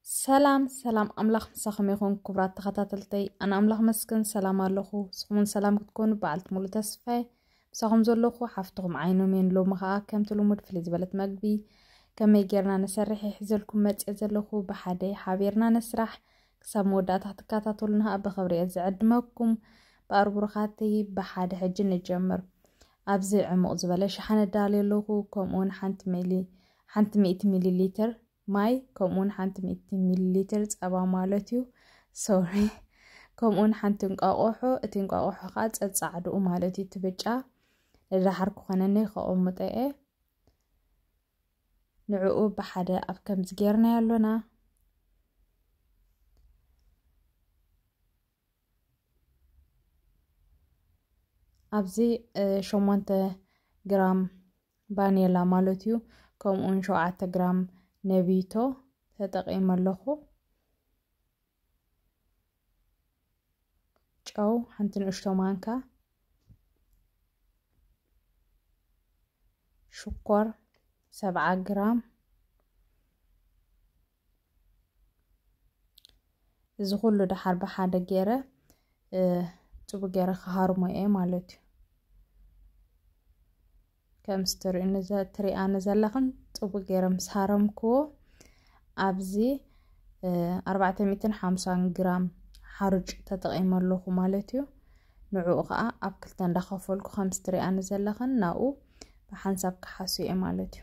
ሰላም ሰላም፣ ኣምላኽ ምሳኹም ይኹን። ክቡራት ተኸታተልተይ፣ ኣነ ኣምላኽ መስገን ሰላም ኣለኹ። ንስኹም እውን ሰላም ክትኮኑ በዓልቲ ሙሉ ተስፋ እየ። ምሳኹም ዘለኹ ሓፍትኹም ዓይኖም እየ። ሎሚ ኸኣ ከምቲ ልሙድ ፍልይ ዝበለት መግቢ ከመይ ጌርና ንሰርሕ እየ ሒዘልኩም መጽየ ዘለኹ። ብሓደ ሓቢርና ንስራሕ። ክሳብ መወዳእታ ክትከታተሉና ኸኣ ብኽብሪ እየ ዝዕድመኩም። በኣር ብሩኻተይ፣ ብሓደ ሕጂ ንጀምር። ኣብዚ ዕሙቕ ዝበለ ሸሓነ ዳልየ ኣለኹ። ከምኡ እውን ሓንቲ ሚሊ ሓንቲ ሚእቲ ሚሊ ሊትር ማይ፣ ከምኡ እውን ሓንቲ ሚእቲ ሚሊ ሊትር ጸባ ማለት እዩ። ሶሪ። ከምኡ እውን ሓንቲ እንቋቑሖ፣ እቲ እንቋቑሖ ኸኣ ጸጻዕድኡ ማለት እዩ፣ እቲ ብጫ ንደሓር ክኾነኒ ከቐምጦ እየ። ንዕኡ ብሓደ ኣብ ከምዚ ጌርናዮ ኣሎና። ኣብዚ እ፣ ሸሞንተ ግራም ቫኒላ ማለት እዩ። ከምኡውን ሸውዓተ ግራም ነቢቶ ተጠቒመ ኣለኹ። ጨው ሓንቲ ንእሽቶ ማንካ፣ ሽኮር ሰብዓ ግራም። እዚ ኩሉ ደሓር ብሓደ ገይረ እ፣ ጽቡቅ ገይረ ክሃርሞ እየ ማለት እዩ። ከምዚ ትርእዩኒ ዘ-፣ ትሪኣኒ ዘለኽን ጽቡቅ ገይረ ምስ ሃረምክዎ ኣብዚ እ፣ ኣርባዕተ ሚእትን ሓምሳን ግራም ሓሩጭ ተጠቒመ ኣለኹ ማለት እዩ። ንዕኡ ኸኣ ኣብ ክልተ እንዳኸፈልኩ ከምዚ ትሪኣኒ ዘለኽን ናብኡ ብሓንሳብ ክሓሱ እየ ማለት እዩ።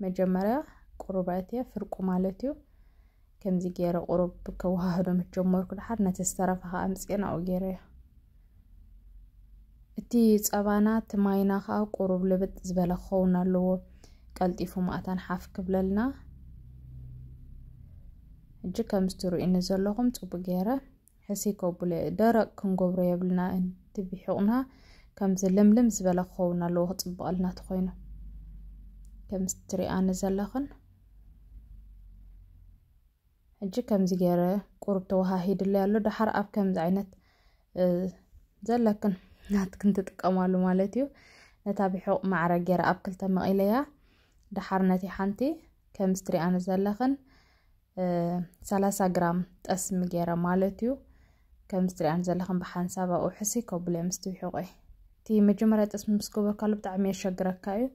መጀመርያ ቁሩብ ኣእትየ ፍርቁ ማለት እዩ። ከምዚ ገይረ ቁሩብ ከወሃህዶ ምስ ጀመርኩ ደሓር ነቲ ዝተረፈ ኸኣ ኣምጽኤ ናብኡ ገይረዮ። እቲ ጸባና፣ እቲ ማይና ኸኣ ቁሩብ ልብጥ ዝበለ ክኸውን ኣለዎ፣ ቀልጢፉ ምእንታን ሓፍ ክብለልና። ሕጂ ከምዚ ትርእዩኒ ዘለኹም ጽቡቅ ገይረ ሕስይ ከብሎ እየ። ደረቅ ክንገብሮ የብልና፣ እቲ ብሒቑና ከምዚ ልምልም ዝበለ ክኸውን ኣለዎ፣ ክጽብቐልና ተኾይኑ። ከምዚ ትሪኣኒ ዘለኽን። ሕጂ ከምዚ ገይረ ቁሩብ ተወሃሂድለይ ኣሎ። ደሓር ኣብ ከምዚ ዓይነት፣ እ፣ ዘለክን ናትክን ትጥቀማሉ ማለት እዩ። ነታ ብሑቕ ማዕረ ገይረ ኣብ ክልተ መቒለያ። ደሓር ነቲ ሓንቲ ከምዚ ትሪኣኒ ዘለኽን፣ እ፣ ሰላሳ ግራም ጠስሚ ገይረ ማለት እዩ። ከምዚ ትሪኣኒ ዘለኽን ብሓንሳብ ኣብኡ ሕስይ ከብሎ እየ ምስቲ ብሑቐይ። እቲ መጀመርያ ጠስሚ ምስ ገበርካሉ ብጣዕሚ የሸግረካ እዩ።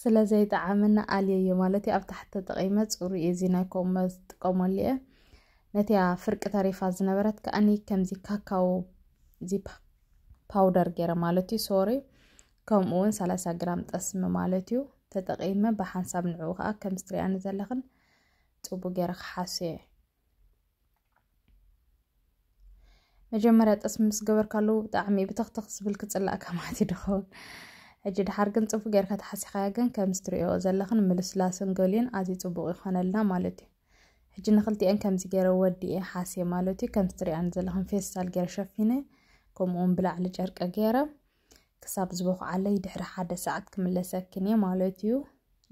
ስለ ዘይጠዓመና ኣልየዮ ማለት እዩ። ኣብ ታሕቲ ተጠቒመ ጽሩይ እዩ። እዚ ናይ ኮሞ ዝጥቀመሉ እየ። ነቲያ ፍርቂ ተሪፋ ዝነበረት ከኣኒ ከምዚ ካካዎ፣ እዚ ፓ-፣ ፓውደር ገይረ ማለት እዩ። ሶሪ። ከምኡ እውን ሰላሳ ግራም ጠስሚ ማለት እዩ ተጠቒመ። ብሓንሳብ ንዕኡ ከኣ ከምዚ ትሪኣኒ ዘለኽን ጽቡቅ ገይረ ክሓስዮ እየ። መጀመርያ ጠስሚ ምስ ገበርካሉ ብጣዕሚ ብተኽተኽ ዝብል ክጽላእካ ማለት እዩ ድኸውን። ሕጂ ድሓር ግን ጽቡቅ ጌርካ ተሓሲኻያ ግን ከምዚ ትሪኦ ዘለኽን ምልስላስን ገሊኡን ኣዝዩ ጽቡቅ ይኾነልና ማለት እዩ። ሕጂ ንኽልቲኤን ከምዚ ገይረ ወዲኤ ሓስየ ማለት እዩ። ከምዚ ትሪኣን ዘለኽን ፌስታል ገይረ ሸፊነ፣ ከምኡ እውን ብላዕሊ ጨርቂ ገይረ ክሳብ ዝበኹዓለይ ድሕሪ ሓደ ሰዓት ክምለሰክን እየ ማለት እዩ።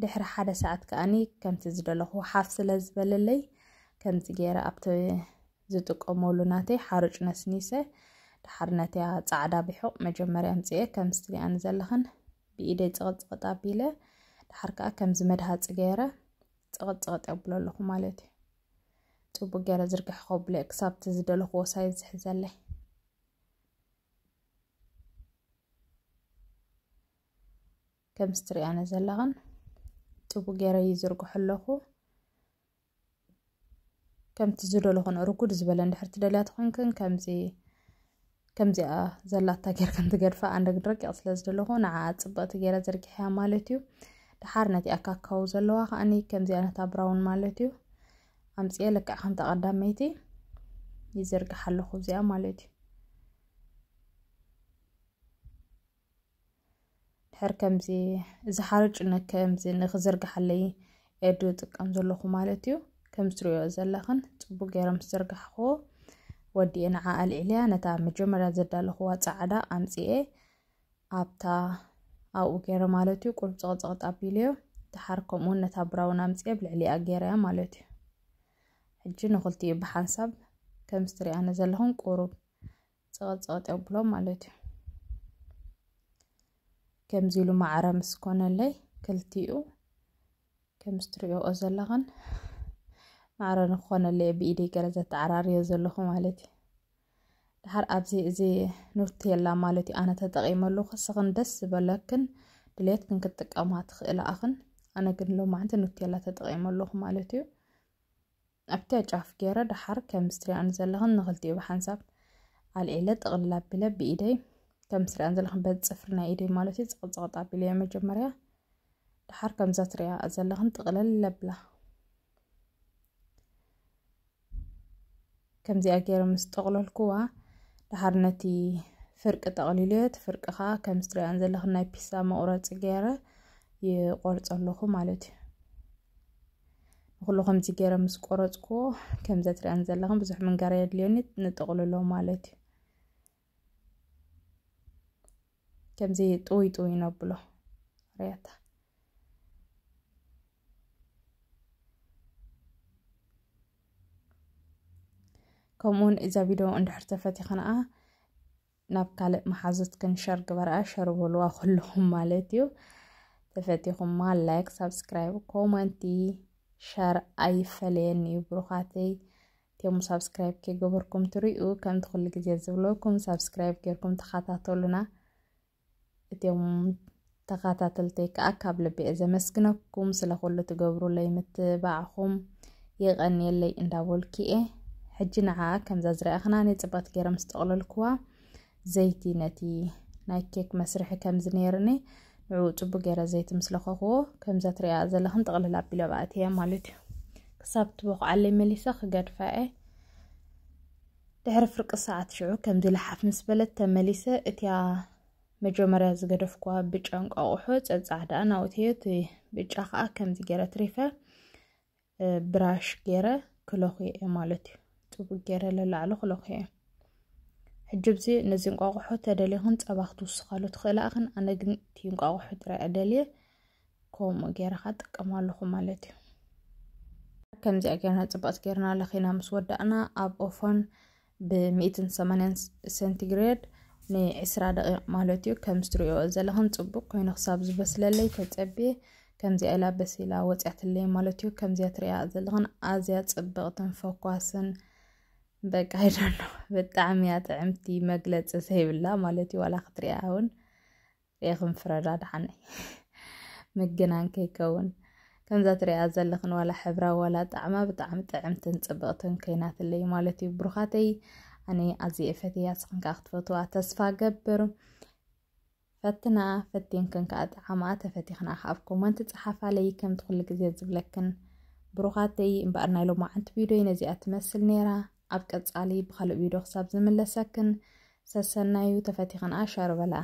ድሕሪ ሓደ ሰዓት ከኣኒ ከምቲ ዝደለኹ ሓፍ ስለ ዝበለለይ ከምዚ ገይረ ኣብቲ ዝጥቀመሉ ናተይ ሓሩጭ ነስኒሰ፣ ድሓር ነቲያ ጻዕዳ ብሑቕ መጀመርያ ኣምጽኤ ከምዚ ትሪኣኒ ዘለኽን ብኢደይ ጽቕጥ ጽቕጥ ኣቢለ፣ ድሓር ከኣ ከምዚ መድሃጺ ገይረ ጽቕጥ ጽቕጥ የብሎ ኣለኹ ማለት እዩ። ጽቡቅ ገይረ ዝርግሕ ከብሎ እየ ክሳብ እቲ ዝደለኽዎ ሳይዝ ዝሕዘለይ። ከምዚ ትሪኣኒ ዘለኽን ጽቡቅ ገይረ ይዝርግሖ ኣለኹ። ከምቲ ዝደለኹን ርጉድ ዝበለ እንድሕር ትደልያ ተኾይንክን ከምዚ፣ ከምዚኣ ዘላታ ጌርክን ትገድፋ። ኣነ ግን ረቂቕ ስለ ዝደለኹ ንዓኣ ጽብቕቲ ገይረ ዘርጊሐያ ማለት እዩ። ድሓር ነቲኣ ካካው ዘለዋ ከኣኒ ከምዚኣ ነታ ብራውን ማለት እዩ ኣምጽኤ ልክዕ ከምታ ቀዳመይቲ ይዝርግሓ ኣለኹ እዚኣ ማለት እዩ። ድሕር ከምዚ እዚ ሓርጭ ን-፣ ከምዚ ንኽዝርግሓለይ እየ ዝጥቀም ዘለኹ ማለት እዩ። ከም ትሪኦ ዘለኽን ጽቡቅ ገይረ ምስ ዘርጋሕክዎ ወዲኤ ንዓ ኣልዒልያ ነታ መጀመርያ ዘዳለኽዋ ጻዕዳ ኣምጺኤ ኣብታ ኣብኡ ገይረ ማለት እዩ። ቁሩብ ጽቕጽቕጥ ኣቢለዮ። ድሓር ከምኡውን ነታ ብራውን ኣምጺኤ ኣብ ልዕሊኣ ገይረያ ማለት እዩ። ሕጂ ንኽልቲኡ ብሓንሳብ ከም ትሪኣኒ ዘለኽን ቁሩብ ጽቕጽቕጥ የብሎ ማለት እዩ። ከምዚ ኢሉ ማዕረ ምስ ኮነለይ ክልቲኡ ከም ትሪኦኦ ዘለኽን ማዕረ ንክኾነለይ ብኢደይ ገለ ዘተዓራርዮ ዘለኹ ማለት እዩ። ድሓር ኣብዚ እዚ ኑቴላ ማለት እዩ ኣነ ተጠቒመሉ። ክስኽን ደስ ዝበለክን ድሌትክን ክትጥቀማ ትኽእላ ኣኽን። ኣነ ግን ሎማዕንቲ ኑቴላ ተጠቒመ ኣለኹ ማለት እዩ። ኣብቲ ጫፍ ገይረ ድሓር ከም ስትሪኣን ዘለኽን ንኽልቲኡ ብሓንሳብ ኣልዒለ ጥቕልል ኣቢለ ብኢደይ ከም ስትሪኣን ዘለኽን በዚ ጽፍሪ ናይ ኢደይ ማለት እዩ ጽቕጽቕጥ ኣቢለዮ መጀመርያ። ድሓር ከምዛ ትሪኣ ዘለኽን ጥቕልል ለብላ። ከምዚኣ ገይረ ምስ ጠቕለልኩዋ ድሓር ነቲ ፍርቂ ጠቕሊለ እቲ ፍርቂ ከዓ ከም ስትሪኣን ዘለኽን ናይ ፒሳ መቑረፂ ገይረ ይቆርፀ ኣለኹ ማለት እዩ። ንኩሉ ከምዚ ገይረ ምስ ቆረፅኩዎ ከምዚ ትሪኣን ዘለኽን ብዙሕ ምንጋር የድልዮኒ ንጥቕልሎ ማለት እዩ። ከምዚ ጥውይ ጥውይ ነብሎ ርያታ። ከምኡውን እዛ ቪድዮ እንድሕር ተፈቲኽንኣ ናብ ካልእ መሓዙትክን ሸር ግበርኣ፣ ሸር በልዋ ኩልኹም ማለት እዩ። ተፈቲኹማ ላይክ፣ ሳብስክራይብ፣ ኮመንቲ፣ ሸር ኣይፈለየኒ እዩ ብሩኻተይ። እቲኦም ሳብስክራይብ ከይገበርኩም ትሪኡ ከምቲ ኩሉ ግዜ ዝብለኩም ሳብስክራይብ ጌርኩም ተኸታተሉና። እቲኦም ተኸታተልተይ ከዓ ካብ ልቢ እየ ዘመስግነኩም ስለ ኩሉ ትገብሩለይ ምትባዕኹም የቐንየለይ እንዳበልኩ እየ። ሕጂ ንዓ ከምዛ ዝረኣኽና ናይ ጽብቕቲ ገይረ ምስ ጠቕለልኩዋ ዘይቲ ነቲ ናይ ኬክ መስርሒ ከምዚ ነይርኒ ንዕኡ ጽቡቅ ገይረ ዘይቲ ምስ ለኸኽዎ ከምዛ ትሪኣ ዘለኽን ጥቕልል ኣቢለ ብኣትየ ማለት እዩ። ክሳብ ትቦኽዓለይ መሊሰ ክገድፋ እየ። ድሕሪ ፍርቂ ሰዓት ሽዑ ከምዚ ልሓፍ ምስ በለት ተመሊሰ እቲያ መጀመርያ ዝገደፍኩዋ ብጫ እንቋቑሖ ጸጻዕዳኣ ናውትዮ እቲ ብጫ ከዓ ከምዚ ገይረ ትሪፈ ብራሽ ገይረ ክለኹዮ እየ ማለት እዩ። ጽቡቅ ገይረ ለላዕሉ ክለኹዮ እየ። ሕጂ ብዚ ነዚ እንቋቑሖ ተደሊኽን ጸባ ክትውስኻሉ ትኽእላ እኽን። ኣነ ግን እቲ እንቋቑሖ ጥራይ እደልየ ከምኡ ገይረ ክጥቀም ኣለኹ ማለት እዩ። ከምዚኣ ገይርና ጽብቕቲ ገይርና ለኺና ምስ ወዳእና ኣብ ኦፎን ብ ሚእትን ሰማንያን ሴንቲግሬድ ን ዒስራ ደቂቕ ማለት እዩ። ከም ትሪኦ ዘለኽን ጽቡቅ ኮይኑ ክሳብ ዝበስለለይ ተጸብየ። ከምዚኣ ኢላ በሲላ ወጽያትለይ ማለት እዩ። ከምዚኣ ትሪኣ ዘለኽን ኣዝያ ጽብቕትን ፈኳስን በቃ I don't know ብጣዕሚ እያ ጥዕምቲ መግለጺ ዘይብላ ማለት እዩ። ዋላ ክትሪኣ እውን ርኢኽን ፍረዳ ደሓነይ ምግናን ከይከውን። ከምዛ ትሪኣ ዘለኽን ዋላ ሕብራ ዋላ ጣዕማ ብጣዕሚ ጥዕምትን ጽብቕትን ኮይናትለይ ማለት እዩ ብሩኻተይ። ኣነ ኣዝየ እየ ፈትያ ንስኽን ከዓ ክትፈትዋ ተስፋ ገብር። ፈትና ፈቲንክን ከዓ ጠዓማ ተፈቲኽና ከዓ ኣብ ኮመንት ጸሓፋለይ ከምቲ ኩሉ ግዜ ዝብለክን ብሩኻተይ። እምበኣር ናይ ሎማዓንቲ ቪድዮ ነዚኣ ትመስል ነይራ። ኣብ ቀጻሊ ብኻልእ ቪድዮ ክሳብ ዝምለሰክን ሰሰናዩ ተፈቲኽን ኣሻር በላ።